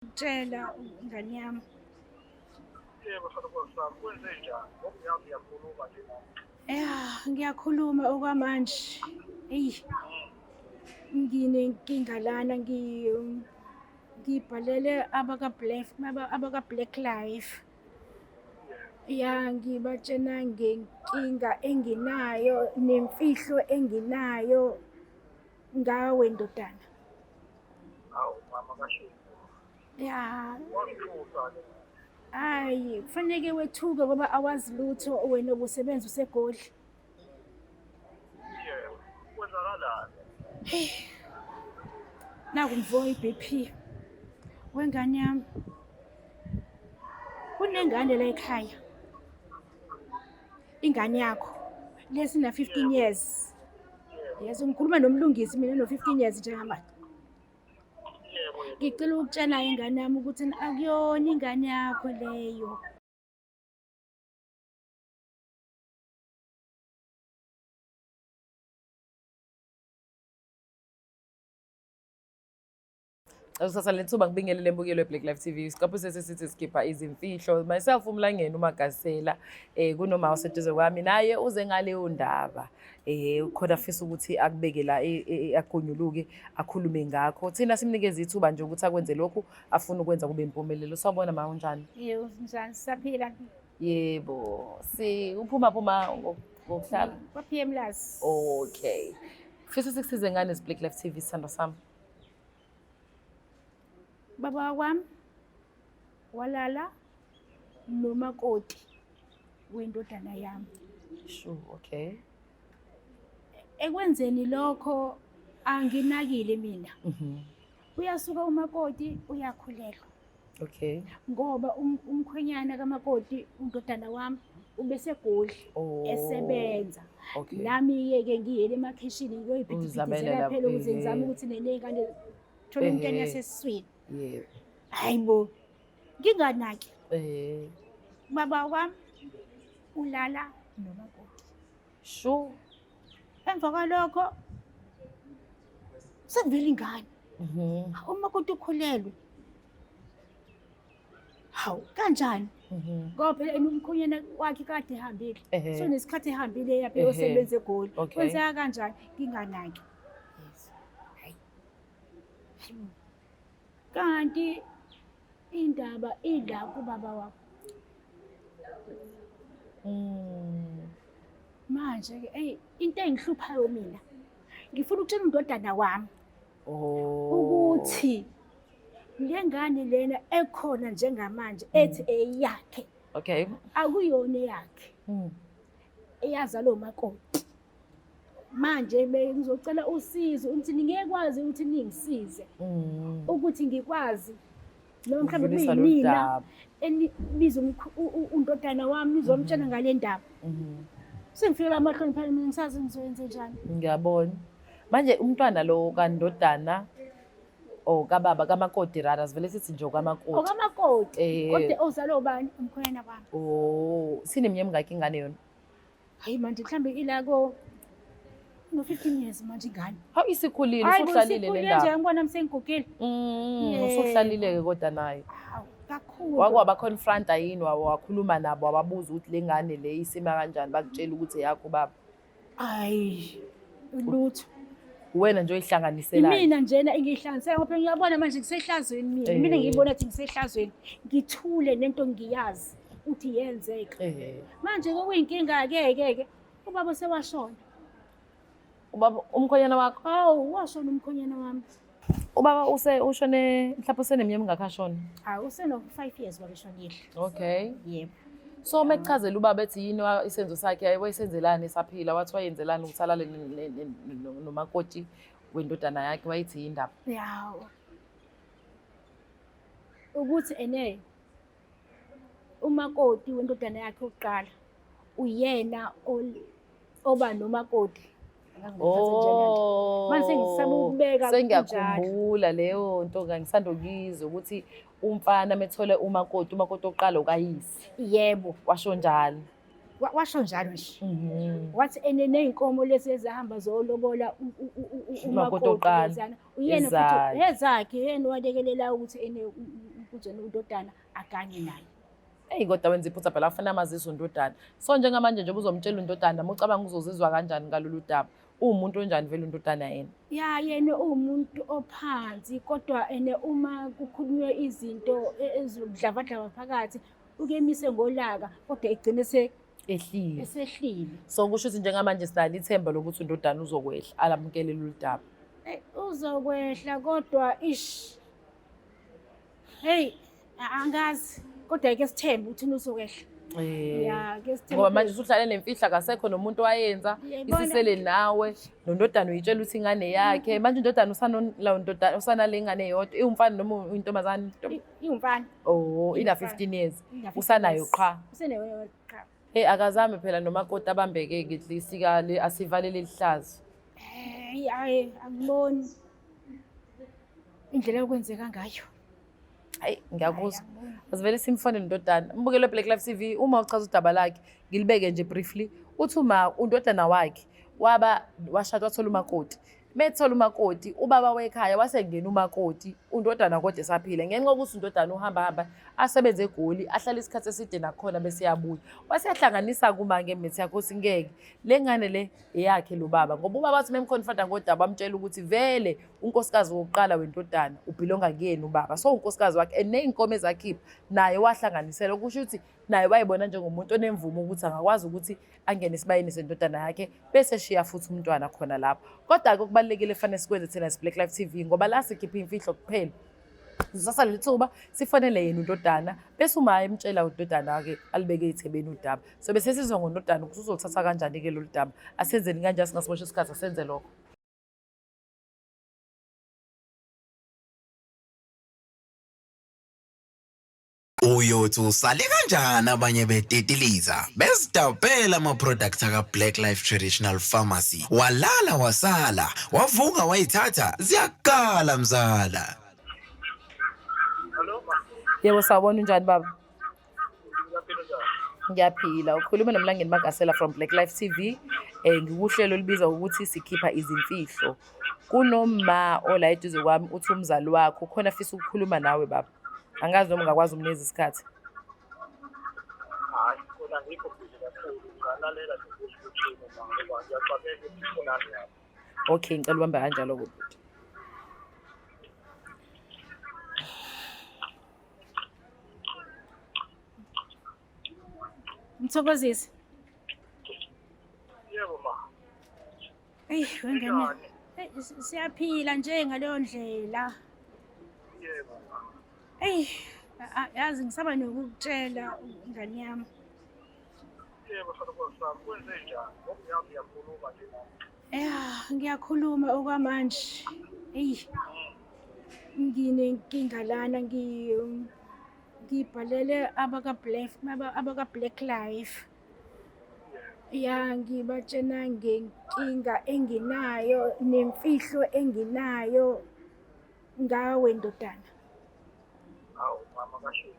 Tshela ngane yami. Yebo, salukazi sami, kwenzenjani? Ngoba ngiyazi uyakhuluma nje nami. Ya, ngiyakhuluma okwamanje. Eyi, nginenkinga lana ngibhalele abaka-Black abaka-Black Life. Ya, ngibatshena ngenkinga enginayo nemfihlo enginayo ngawe ndodana. Hawu mama kaShezi. Ya. Wangithusa-ke. Hayi, kufaneke wethuke ngoba awazi lutho wena ubusebenza useGoli. Yebo. Kwenzakalani? Naku ngivuka i-BP. Wengane yami. Kunengane la ekhaya. Ingane yakho lesina 15 years. Yes, ngikhuluma nomlungisi mina no 15 years njengamanje. Yebo, yebo. Ngicela ukutshela ingane yami ukuthi akuyona ingane yakho leyo. Kusasa lethuba ngibingelele embukelo weBlack Life TV. Isiqephu sethu sithi sikhipha izimfihlo. Myself uMlangeni uMagasela kunoma oseduze kwami naye uze ngaleyo ndaba. Khona afisa ukuthi akubeke la agonyuluke akhulume ngakho. Thina simnikeze ithuba nje ukuthi akwenze lokhu afuna ukwenza kube impumelelo. Sawubona ma, unjani? Yebo, njani sisaphila? Yebo. Si uphuma phuma ngokuhlala. Kwa PM Las. Okay. Fisa sikusize ngane Black Life TV sithando sami. Baba wami walala nomakoti wendodana yami. Sure, okay. Ekwenzeni lokho anginakile mina. Uyasuka umakoti uyakhulelwa. Okay. Ngoba umkhwenyana kamakoti undodana wami ubeseGoli Oh. esebenza. Okay. Nami ke ngiyele emakhishini ngiyoyiphithizela Uzamele phela ukuze lapho, ngizame ukuthi neney'ngane thole umntwana yasesiswini. Yebo. Hayi bo, nginganaki. Baba wami ulala nomakoti. Sure. Emva kwalokho sekuvela ingane. Umakoti ukhulelwe. Hawu, kanjani? Ngoba phela yena umkhwenyana wakhe kade ehambile. So nesikhathi ehambile yaphi eyosebenza eGoli. Okay. Kwenzeka kanjani? Nginganaki. Yes. Hayi. Kanti indaba ila kubaba wakho. Manje ke ey into engihluphayo mina. Ngifuna ukutshela undodana wami. Oh. Ukuthi le ngane lena ekhona njengamanje ethi eyakhe. Okay. Akuyona eyakhe. Eyazalwa umakoti. Manje bengizocela usizo ukuthi ningekwazi ukuthi ningisize. Ukuthi ngikwazi noma mhlawumbe Ukudlulisa lolu kuyinina daba. enibiza undodana wami nizomtshela ngale ndaba. Sengifikela amahloni phela mina ngisazi ngizoyenza njani. Ngiyabona. Manje umntwana lo kandodana o kababa kamakoti rather sivele sithi nje okamakoti. Okamakoti. Kodwa ozalwa ubani? Umkhwenyana wami. Oh, sineminyaka emingaki ingane yona? Hayi manje mhlambe ila ko no 15 years manje ingane. Hawu isikhulile, Hayi bo, usuhlalile isikhulile nendaba. nje ngibona msengigugile. Yebo. Usuhlalile ke kodwa naye. Hawu, kakhulu. Wake waba confronta yini wakhuluma nabo wababuza ukuthi le ngane le isima kanjani bakutshela ukuthi eyakho baba. Hayi, lutho. Wena nje oyihlanganiselayo. Mina njena engihlanganisela ngoba ngiyabona manje ngisehlazweni mina. Mina ngiyibona ukuthi ngisehlazweni. Ngithule nento ngiyazi ukuthi yenzeka. Manje kokuyinkinga ke ke ke ubaba sewashona. Ubaba umkhwenyana wakho? Hawu, washona umkhwenyana wami. Ubaba ushone mhlawumbe useneminyaka emingaki ashona? Hawu, useno 5 years baba eshonile. Okay. Yebo. So uma ekuchazela ubaba ethi yini isenzo sakhe, wayesenzelani esaphila, wathi wayenzelani ukuthi alale nomakoti wendodana yakhe, wayethi yindaba? Yawo. Ukuthi ene umakoti wendodana yakhe oqala uyena oba nomakoti. Oh. Manje sengisaba ukubeka Sengiyakhumbula leyo nto, ngisandokuyizwa ukuthi umfana methole umakoti, umakoti oqala ukayise. Yebo. Washo njalo. Washo njalo nje. Wathi ene ney'nkomo lezi ezahamba zolobola Umakoti oqala. Lezana. Uyena futhi Ezakhe. ezakhe yena walekelela ukuthi ene ukuzona undodana agane naye. Eyi kodwa wenza iphutha phela kufanele amazise undodana. So njengamanje nje uzomtshela undodana, uma ucabanga uzozizwa kanjani ngalolu daba? Uwumuntu onjani vele undodana yena? Ya, yena uwumuntu ophansi, kodwa ene uma kukhulunywe izinto ezobudlavadlava phakathi ukemise ngolaka, kodwa egcine Ehlile. esehlile. So kusho ukuthi njengamanje sinalo ithemba lokuthi undodana uzokwehla alamukele lolu daba. Uzokwehla kodwa ish. Hey, angazi. Kodwa ke sithembe ukuthi uzokwehla. Ya, ke sithembe. Ngoba manje usuhlale nemfihla, akasekho nomuntu wayenza, Uyayibona? isisele nawe, nondodana uyitshela ukuthi ingane yakhe. Manje indodana usanala usanale ngane eyodwa, iwumfana noma uyintombazane? Iwumfana. Oh, ina Iwumfana. 15 years. Ina 15 Usanayo years. qha. Usenayo qha. Hey, akazame phela nomakoti abambeke at least kale asivalele lihlazo. Hey, hayi, angiboni indlela okwenzeka ngayo. Hayi, ngiyakuzwa. Asivele simfonele indodana. Mbukelo Black Life TV, uma uchaza udaba lakhe, ngilibeke nje briefly. Uthi uma undodana wakhe waba washada wathola umakoti. Methola umakoti, ubaba wekhaya wasengena umakoti, undodana kodwa esaphila. Ngenxa yokuthi undodana uhamba hamba asebenze eGoli, ahlale isikhathi eside nakhona bese yabuya. Waseyahlanganisa kuma ngemithi yakho ukuthi ngeke le ngane le eyakhe lo baba, ngoba ubaba wathi memconfronta ngodaba amtshela ukuthi vele unkosikazi wokuqala wendodana ubelonga kuyena ubaba, so unkosikazi wakhe and ney'nkomo ezakhipha naye wahlanganisela, kusho ukuthi naye wayebona njengomuntu onemvumo ukuthi angakwazi ukuthi angene esibayeni sendodana yakhe bese eshiya futhi umntwana khona lapho. Kodwa-ke okubalulekile kufanele sikwenze thina as Black Life TV, ngoba la sikhipha iy'mfihlo kuphela, sisasa leli thuba sifonele yena undodana, bese uma emtshela undodana-ke alibeke ey'thebeni udaba. So bese sizwa ngondodana ukuthi uzoluthatha kanjani-ke lolu daba. Asenzeni kanjani, singasimosha isikhathi, asenze lokho. Uyothi usale kanjani abanye betetiliza bezidabhela ama-product aka-Black Life Traditional Pharmacy, walala wasala wavuka wayithatha ziyakala mzala. Hello, ma. Yebo, sawubona, unjani baba? Ngiyaphila, njani? Ngiyaphila. Ukhuluma noMlangeni Magasela from Black Life TV. Ngikuhlelo olubiza ukuthi sikhipha izimfihlo. Kunoma ola eduze kwami uthi umzali wakho khona afisa ukukhuluma nawe baba. Angazi noma ungakwazi umnikeza isikhathi. Hayi, khona ngikho busy kakhulu. Ngalalela nje ukuthi uthini ma, ngoba ngiyaxakeka ukuthi ufunani ngapha. Okay, ngicela ubambe kanjalo bhuti. Mthokozisi. Yebo ma. Eyi, wengane. Kunjani? Eyi, siyaphila nje ngaleyo ndlela. Yebo ma. Eyi, yazi ngisaba nokukutshela ingane yami. Yebo, salukazi sami, kwenze njani? Ngoba ngiyazi uyakhuluma nje nami. Ya, ngiyakhuluma okwamanje. Eyi, nginenkinga lana, ngibhalele abaka Black Life. Ya, ngibatshena ngenkinga enginayo nemfihlo enginayo ngawe ndodana. Hawu mama kaShezi.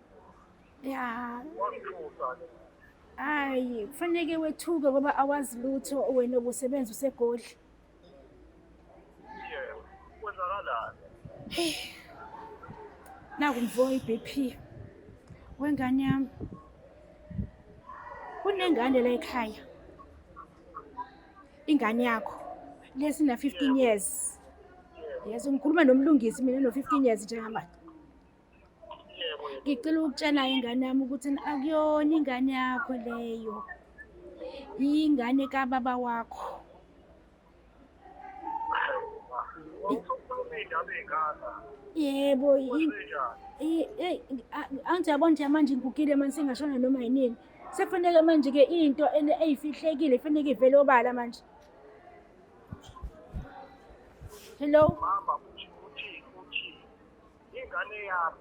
Ya, Wangithusa-ke. hayi, kufanele wethuke ngoba awazi lutho wena obusebenza useGoli. Yebo. Kwenzakalani? Naku ngivuka i-BP. Wengane yami. Kunengane la ekhaya. Ingane yakho lesina 15 years. Yes, ngikhuluma nomlungisi mina no 15 years njengamanje. Yebo, yebo. Ngicela ukutshela ingane yami ukuthi akuyona ingane yakho leyo. Ingane kababa wakho. Hawu ma. Wawusokhuluma iy'ndaba ey'ngaka. Yebo, Kwenze njani? Eh, angithi yabona nje manje ngigugile manje, sengashona noma yinini. Sekufanele manje-ke into eyifihlekile kufanele ivele obala manje. Hello? Mama, uthi ingane yami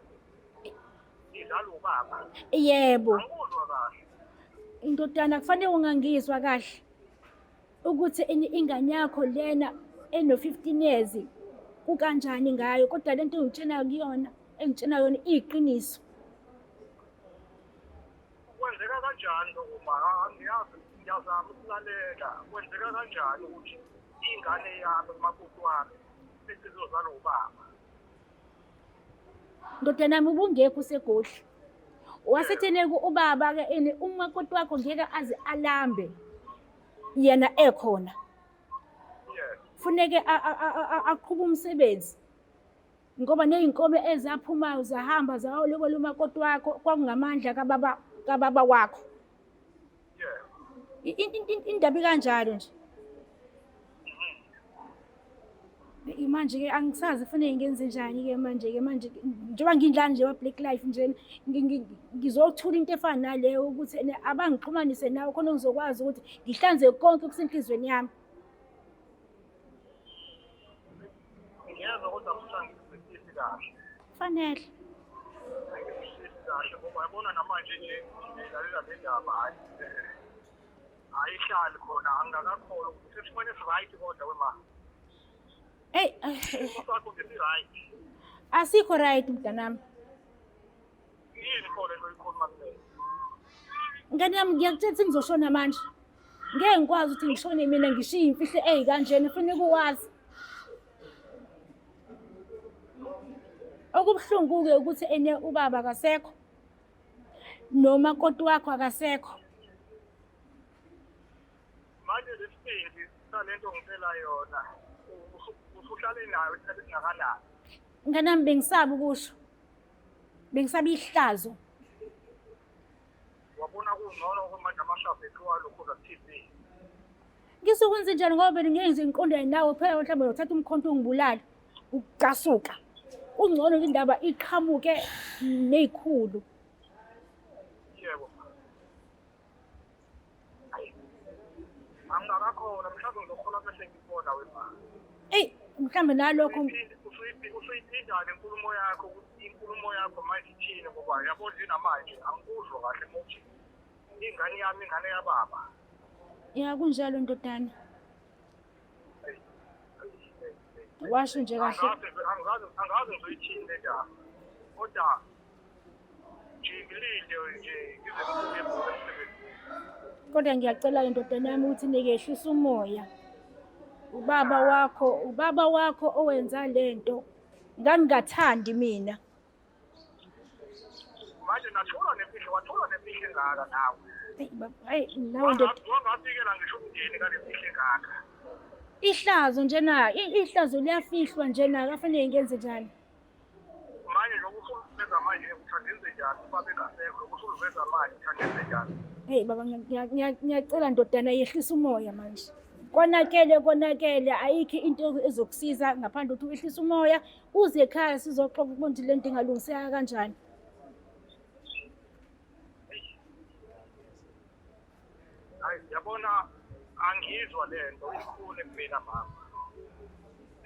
izalwa ubaba. Yebo. Angikuzwa kahle. Indodana, kufanele ungangizwa kahle. Ukuthi ingane yakho lena eno-15 years kukanjani ngayo, kodwa lento engitshena kuyona, engitshena yona iyiqiniso. Kwenzeka kanjani? kanjani lokho ma? Angiyazi, ngiyazama ukulalela. Kwenzeka kanjani ukuthi ingane yami umakoti wami esizozalwa ubaba? Ndodana yami, ubungekho useGoli. Wasethene-ke ubaba-ke ene umakoti wakho ngeke aze alambe yena ekhona. Funeke aqhube umsebenzi ngoba ney'nkomo ezaphumayo zahamba zawolobola umakoti wakho kwakungamandla kababa kababa wakho. Indaba ikanjalo nje. Manje-ke angisazi kufanele ngenze njani-ke manje-ke manje njengoba ngindlala nje wa-Black Life nje ngizothula into efana naleyo ukuthi ene abangixhumanise nawe khona ngizokwazi ukuthi ngihlanze konke okusenhlizweni yami. Ngiyezwa kodwa futhi angikuzwisisi kahle. Fanele. Angikuzwisisi kahle ngoba yabona namanje nje ngilalela le ndaba hhayi ayihlali khona angikakakholwa ukuthi sesimane si-right kodwa wema. Eyi Isimo sakho nje si-right. Asikho right mntanami. Yini khona into oyikhuluma kumina? Ngane yami, ngiyakutshela ukuthi ngizoshona manje. Ngeke ngikwazi ukuthi ngishone mina ngishiye imfihlo eyikanjena, kufuneka uwazi. Okubuhlungu-ke ukuthi ene ubaba akasekho nomakoti wakho akasekho. Manje lesibindi salento ngicela yona usuhlale nayo isikhathi esingakanani? Ngane yami, bengisaba ukusho, bengisaba ihlazo. Wabona kungcono manje amashavu ethu walokhu ku-TV. Ngizokwenza njani ngoba phela ngeke ngize ngiqondane nawe phela mhlawumbe uyothatha umkhonto ungibulale ukucasuka. Kungcono indaba iqhamuke ney'khulu. Yebo. Angingakakhona mhlawumbe ngizokhona bese ngikubona wena. Eyi mhlawumbe nalokho Usuyiphinda le nkulumo yakho ukuthi inkulumo yakho manje ithini ngoba yabo nje namanje angikuzwa kahle muthi ingane yami ingane yababa. Ya kunjalo ndodana. Washo nje kahle. Angazi angazi ngizoyithini le ndaba. Kodwa nje ngilinde nje ngize ngibuye emsebenzini. Kodwa ngiyacela-ke ndodana yami ukuthi nikehlise umoya. Ubaba wakho, ubaba wakho owenza lento. Ngangingathandi mina. Manje nathola nemfihlo, wathola nemfihlo engaka nawe. Eyi baba, hayi nawe ndoda. Wangafikela ngisho umndeni ngale mfihlo engaka. Ihlazo njena, ihlazo liyafihlwa njena, kafanele ngenze njani? Manje lokhu usuluveza manje uthi angenze njani ubaba engasekho, lokhu usuluveza manje uthi angenze njani? Hey baba, ngiyacela ndodana yehlisa umoya manje. Konakele konakele, ayikho into ezokusiza ngaphandle ukuthi wehlise umoya uze ekhaya sizoxoxa ukuthi le nto ingalungiseka kanjani. Hayi yabona angizwa le nto ikhulu kumina mama.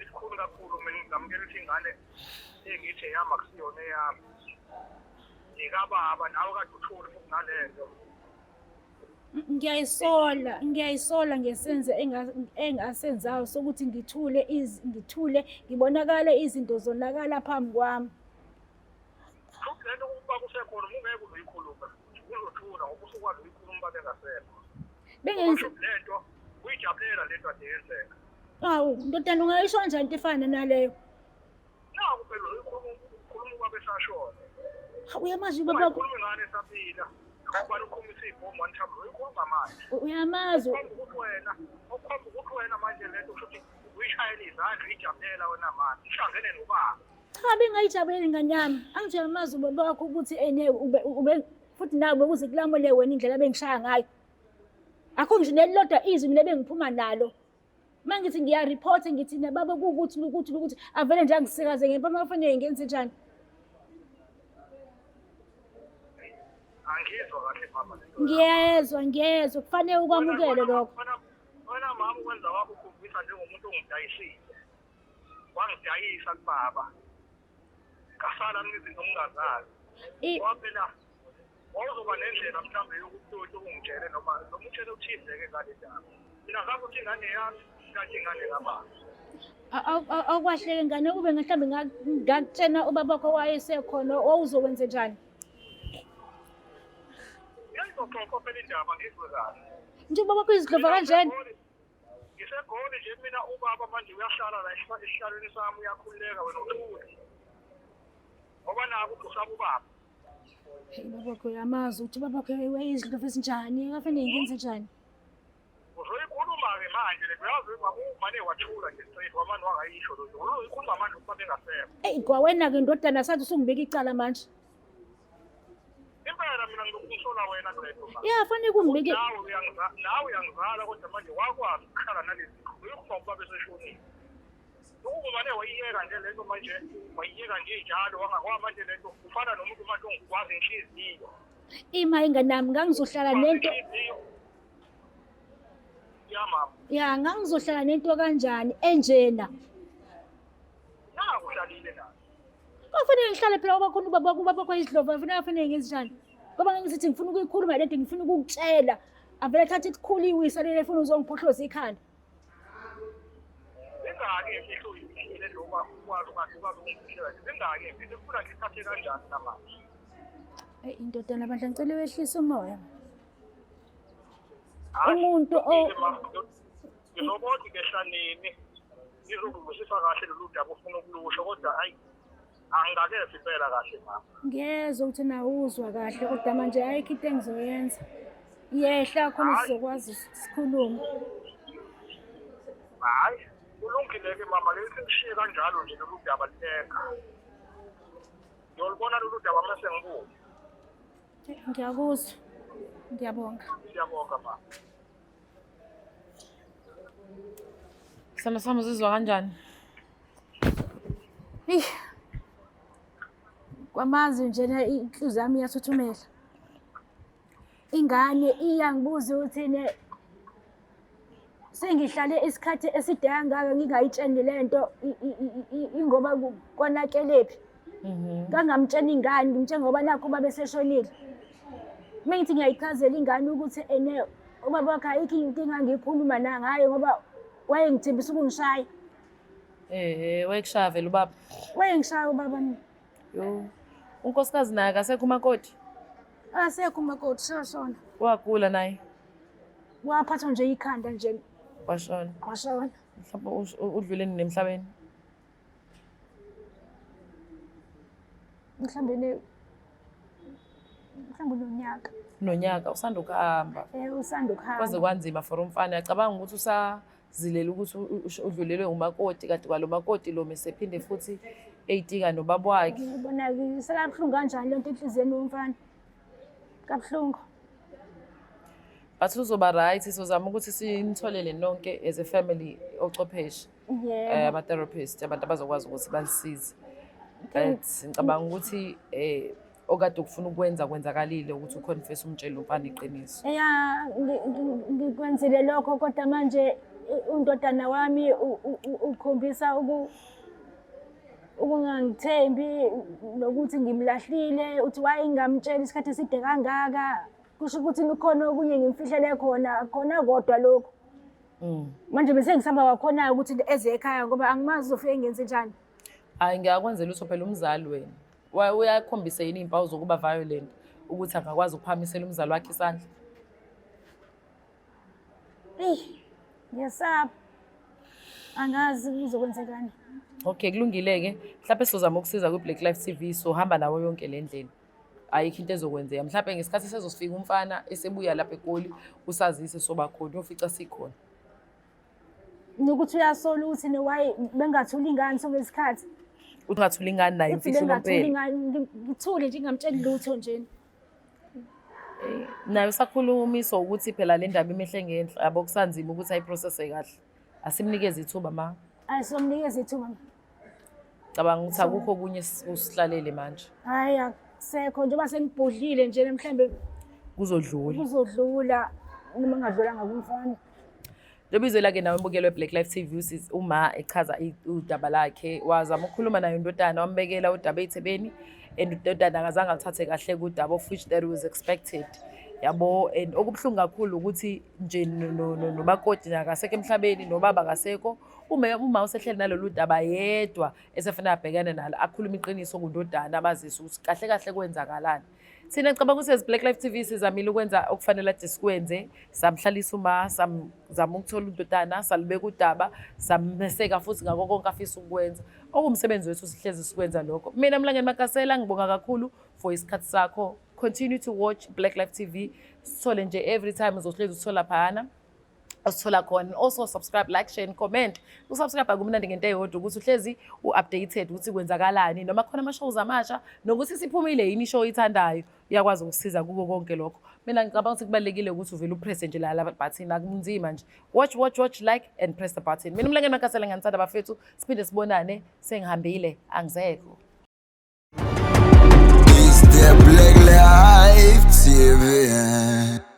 Ikhulu kakhulu mina ngamukela ukuthi ingane engithi eyami akusiyona eyami. Ngikababa nawe kade uthule futhi ngale nto. Ngiyayisola, ngiyayisola ngesenzo engasenzayo sokuthi ngithule ngithule ngibonakale izinto zonakala phambi kwami. Futhi le nto ukuba kusekhona ungeke uzoyikhuluma uzothula ngoba usukwazi ukuyikhuluma uba bengasekho. Bengenzi le nto uyijabulela le nto ade yenzeka. Awu ndodana ungayisho kanjani into efana naleyo? Naku phela uzoyikhuluma ukhuluma ubaba esashona. Hawu uyamazi ubaba wakho. Ukhuluma ingane esaphila. Ubani ukhuluma isibhomu one time uyikhuluma manje. Uyamazi. Ukuthi wena ukhomba ukuthi wena manje le nto kusho ukuthi uyishayela izandla uyijabulela wena manje. Uhlangene nobaba. Cha bengayijabuleli ingane yami. Angithi uyamazi ubaba wakho ukuthi ene ube ube futhi nawe bekuze kulamule wena indlela ebengishaya ngayo. Akho ngisho nelilodwa izwi mina ebengiphuma nalo. Uma ngithi ngiya-report ngithi nababa kuwukuthi nokuthi nokuthi avele nje angisikaze ngempama kufanele ngenze njani? Angizwa kahle mama. Ngiyezwa, ngiyezwa kufanele ukwamukele lokho. Wena mama ukwenza wakho ukhombisa njengomuntu ongidayisile. Wangidayisa kubaba. Ngasala mina izinto ngingazazi. Ngoba phela wawuzoba nendlela mhlawumbe yokuthi ungitshele noma noma utshele uthize-ke ngale ndaba. Mina ngazi ukuthi ingane yami kanti ingane kababa. Awukwahleke ngane ube mhlawumbe ngakutshena ubaba wakho wayesekhona wawuzokwenze njani? Yeyi, Izoxoxa phela indaba ngizwe kahle. Nje ubaba wakho izidlova kanjena. NgiseGoli nje mina, ubaba manje uyahlala la esihlalweni sami, uyakhululeka, wena uthule. Ngoba naku usaba ubaba. Hey, baba wakho uyamazi ukuthi ubaba wakho wayezidlova ezinjani, akafanele ngenze njani. Uzoyikhuluma-ke manje le, uyazi umane wathula nje straight, wamane wangayisho lutho. Uzoyikhuluma manje ukuba bengasekho. Eyi, kwawena-ke ndodana, sathi usungibeka icala manje. Impela mina ngizokusola wena Qedo ma. Ya, fanele kungibeke. Nawe uyangizala kodwa manje wakwazi ukuhlala nalezi uyokuba ubaba eseshonile. Ukumane wayiyeka nje lento manje, wayiyeka nje njalo wangakwa manje lento ufana nomuntu manje ongikwazi inhliziyo. Ima ingane nami ngangizohlala nento. Ya mama. Ya, ngangizohlala nento kanjani enjena. Naku uhlalile nayo. Kwafanele ngihlale phela ngoba khona ubaba wakho, ubaba wakho wayizidlova, kufanele kufanele ngenze njani? Ngoba ngangisithi ngifuna ukuyikhuluma lento, ngifuna ukukutshela. Avele athathe isikhulu iwisa leli efuna uzongiphohloza ikhanda. Zingaki imfihlo uyifihlile noma ukwazi ukwazi ukungifihlela? Zingaki imfihlo ufuna ngithathe kanjani namanje? Eyi indodana bandla, ngicela wehlise umoya. Hhayi, Umuntu ngizobona ngehla nini ngizolungisisa kahle lolu daba ufuna ukulusho, kodwa ayi angikakezi impela kahle mama. Ngiyezwa ukuthi nawe uzwa kahle kodwa manje ayikho into engizoyenza. Yehla khona sizokwazi sikhulume. Hhayi, kulungile-ke mama, lesi ngishiye kanjalo nje lolu daba lileka. Ngiyolubona lolu daba uma sengibuya. Ngiyakuzwa. Ngiyabonga. Siyabonga mama. Sithando sami, uzizwa kanjani? Eyi. Kwamazi njena inhliziyo yami iyathuthumela. Ingane iyangibuza ukuthi ne sengihlale isikhathi eside kangaka ngingayitsheni lento ingoba konakelephi. Ngangamtshena ingane, ngimtshela ngoba nakhu ubaba eseshonile. Uma ngithi ngiyayichazela ingane ukuthi ene ubaba wakhe ayikho inkinga engiyikhuluma na ngaye ngoba wayengithembisa ukungishaya. Wayekushaya vele ubaba. Wayengishaya ubaba mina. Yo. Unkosikazi naye akasekho umakoti? Akasekho umakoti, seshona. Wagula naye? Waphathwa nje ikhanda nje. Washona. Washona. Mhlawumbe udlule nini emhlabeni? Mhlawumbe nonyaka. Nonyaka usanda ukuhamba. Usanda ukuhamba. Kwaze kwanzima for umfana. Uyacabanga ukuthi usazilela ukuthi udlulelwe umakoti, kanti kwalo makoti lo mesephinde futhi eyitika nobaba wakhe. Ubona-ke sekabuhlungu kanjani lento enhliziyweni yomfana. Kabuhlungu. But uzoba right, sizozama ukuthi sinitholele nonke as a family ochwepheshe. Ama-therapist, abantu abazokwazi ukuthi banisize. But ngicabanga ukuthi okade ukufuna ukwenza kwenzakalile ukuthi uconfess umtshele umfana iqiniso. Ya, ngikwenzile lokho kodwa manje undodana wami ukhombisa ukungangithembi nokuthi ngimlahlile, uthi wayengamtshela isikhathi eside kangaka. Kusho ukuthi kukhona okunye ngimfihlele khona, khona kodwa lokho. Manje bese ngisaba kwakhona ukuthi eze ekhaya ngoba angimazi uzofike ngenze njani. Hayi, ngiyakwenzela utho phela umzali wena. Uyakhombisa yini iy'mpawu zokuba violent ukuthi angakwazi ukuphakamisela umzali wakhe isandla? Eyi, ngiyasaba. Angazi kuzokwenzekani. Okay, kulungile-ke. Mhlawumbe sizozama ukusiza kwi-Black Life TV, sohamba nawo yonke le ndlela. Ayikho into ezokwenzeka. Mhlawumbe ngesikhathi sezofika umfana esebuya lapha eGoli, usazise soba khona, uyofica sikhona. Nokuthi uyasola ukuthi ne why bengathuli ingane sonke isikhathi. Ungathuli ingane nayo Uthi imfihlo bengathuli impela. ingane, ngithule nje ngingamtsheli lutho nje. Naye usakhulumiswa ukuthi phela le ndaba imehle ngenhla, yabo kusanzima ukuthi ayiprocesse kahle. Asimnikeze ithuba ma. Ayisomnikeza ithuba. Cabanga ukuthi akukho okunye usihlalele manje. Hayi, akusekho njengoba sengibhodlile nje mhlambe kuzodlula. Kuzodlula noma ngadlulanga kumfana. Njengoba izwe ke nawe mbukelo we-Black Life TV, usisi uma echaza udaba lakhe, wazama ukukhuluma naye indodana, wambekela udaba ey'thebeni, and indodana akazange alithathe kahle kudaba, of which that was expected. Yabo, and okubuhlungu kakhulu ukuthi nje nomakoti akasekho emhlabeni, nobaba akasekho. Uma usehleli nalolu daba yedwa esefanele abhekane nalo, akhulume iqiniso kundodana, abazise ukuthi kahle kahle kwenzakalani. Thina ngicabanga ukuthi as Black Life TV sizamile ukwenza okufanele ade sikwenze. Samhlalisa uma, samzama ukuthola undodana, salubeka udaba, sameseka futhi ngakho konke afisa ukukwenza. Okuwumsebenzi wethu sihlezi sikwenza lokho. Mina Mlangeni Makasela ngibonga kakhulu for isikhathi sakho. Continue to watch Black Life TV. Sithole nje every time uzohlezi uthola phana. Osithola khona. Also subscribe, like, share and comment. Usubscribe akumnandi ngento eyodwa ukuthi uhlezi u-updated ukuthi kwenzakalani noma khona ama-shows amasha nokuthi siphumile yini ishow oyithandayo, iyakwazi ukusiza kuko konke lokho. Mina ngicabanga ukuthi kubalulekile ukuthi uvele upresse nje la button, akunzima nje. Watch, watch, watch, like and press the button. Mina uMlangeni Makasela ngiyanithanda bafethu, siphinde sibonane, sengihambile, angisekho. It's the Black Life TV.